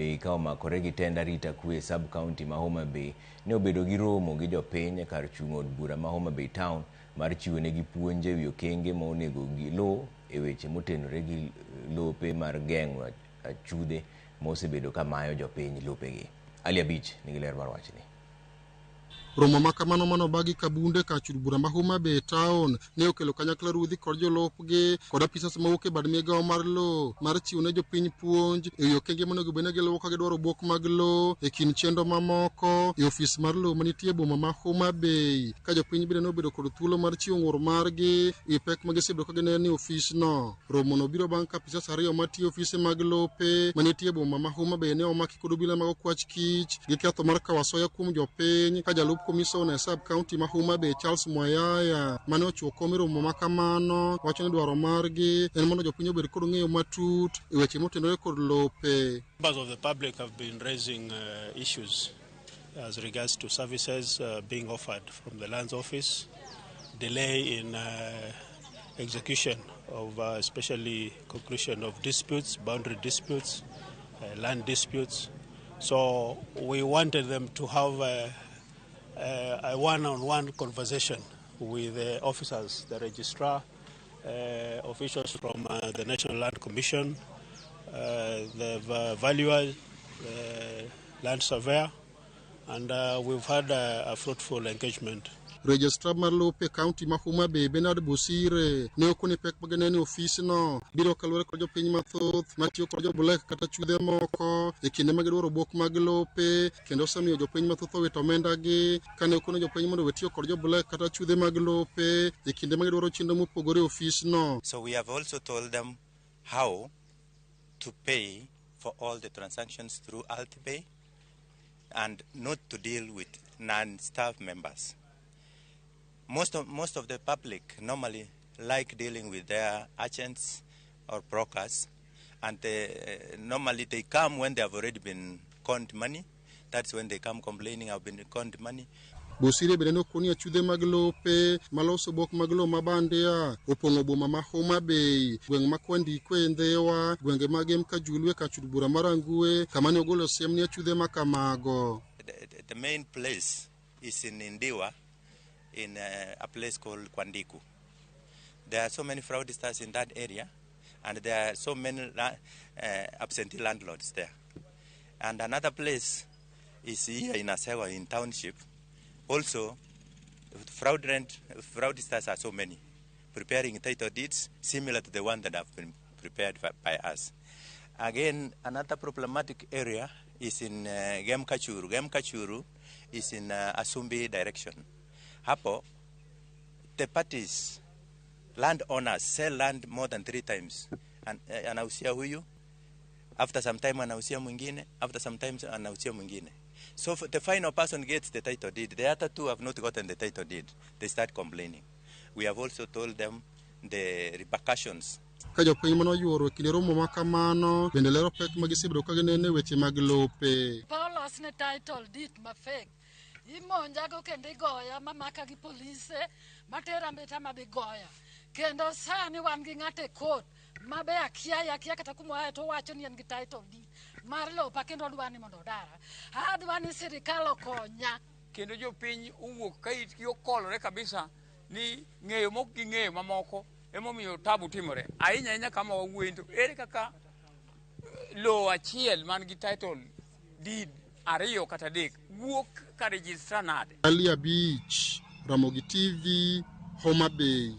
Bay ka omakore gi tend arita kwe e sub county ma Homa Bay ne obedo gi romo gi jopiny e kar chung' od bura ma Homa Bay Town mar chiwo negi puonj ewi okenge ma onego giluw e weche motenore gi lope mar geng'o achudhe ma osebedo ka mayo jopiny lopegi. Ali Abich nigi ler mar wachni. Romo ma kamano manobagi Kabunde kar od bura ma Homa Bay Town ne okelo kanyakla ruodhi kod jolupgi kod apisas mawuok e bad migawo mar lowo mar chiwo ne jopiny puonj e wi okenge monego bed ni giluwo ka gidwaro obok mag lowo e kind chenro mamoko e ofis mar lowo manitie e boma ma Homa Bay ka jopiny bende nobedo kod thuolo mar chiwo ng'ur margi e wi pek ma gisebedo ka gineno e ofisno. Romono biro bang' ka apisas ariyo matiyo ofise mag lope manitie e boma ma Homa Bay ne omaki kod obila mag okwach kich gi ketho mar kawo asoya kuom jopiny ka jalup komisona e sub county ma Homa Bay Charles Mwayaya mane ochiwo kom e romo ma kamano wacho ni dwaro margi en mondo jopiny obed kod ng'eyo matut e weche motenore kod lope. Members of the public have been raising issues as regards to services being offered from the lands office, delay in execution of especially conclusion of disputes, boundary disputes, land disputes. So we wanted them to have a one-on-one conversation with the officers, the registrar, officials from the National Land Commission, the valuer, the land surveyor, and we've had a fruitful engagement. Registrar mar lope e kaunti ma Homa Bay Bernard Bosire ne okone pek ma gineno e ofisno biro kaluwore kod jopiny mathoth matiyo kod jo-black kata chudhe moko e kinde ma gidwaro obok mag lope kendo osemiyo jopiny mathoth owito omendagi kane okono jopiny mondo owe tiyo kod jo-black kata chudhe mag lope e kinde ma gidwaro chenro mopogore e ofisno. So we have also told them how to pay for all the transactions through Altipay and not to deal with non-staff members. Most of the public normally like dealing with their agents or brokers, and normally they come when they have already been conned money. That's when they come complaining, "I've been conned money." Bosire bende nokoni achudhe mag lope maloso obok mag lowo ma bandia opong'o boma ma Homa Bay, gweng' ma Kwandikwe e Ndhiwa, gwenge mag Emkajulu e kar od bura mar Rangwe kama ne ogolo siem ni achudhe ma kamago. The main place is in Ndhiwa, in a place called Kwandiku. There are so many fraudsters in that area, and there are so many absentee landlords there. And another place is here in Asewa, in township. Also, fraudulent fraudsters are so many, preparing title deeds similar to the one that have been prepared by us. Again, another problematic area is in Gem Kachuru. Gem Kachuru is in Asumbi direction. Hapo, the parties, landowners sell land more than three times. And anauzia huyu, after some time anauzia mwingine, after some time anauzia mwingine. So the final person gets the title deed. The other two have not gotten the title deed. They start complaining. We have also told them the repercussions. Ka jopiny mane oyuoro e kinde romo ma kamano bende lero pek ma gisebedo ka gineno e weche mag lope. Pa olosne title deed ma fake imonjago kendo igoya mamaka gi polise matera mbeta mabigoya kendo sani wan gi ng'ato e court mabe akia akia kata kuma to wacho ni en gi title deed mar lopa kendo odwa ni mondo odara adwa ni sirikal okonya. Kendo jopiny owuok ka itgi okolore kabisa ni ng'eyo mok ging'eyo mamoko emomiyo tabu timore ahinya ahinya kama wawuoye to ere kaka lowo achiel man gi title deed ariyo kata adek wuok ka registrar nade? Ali Abich, Ramogi TV, Homa Bay.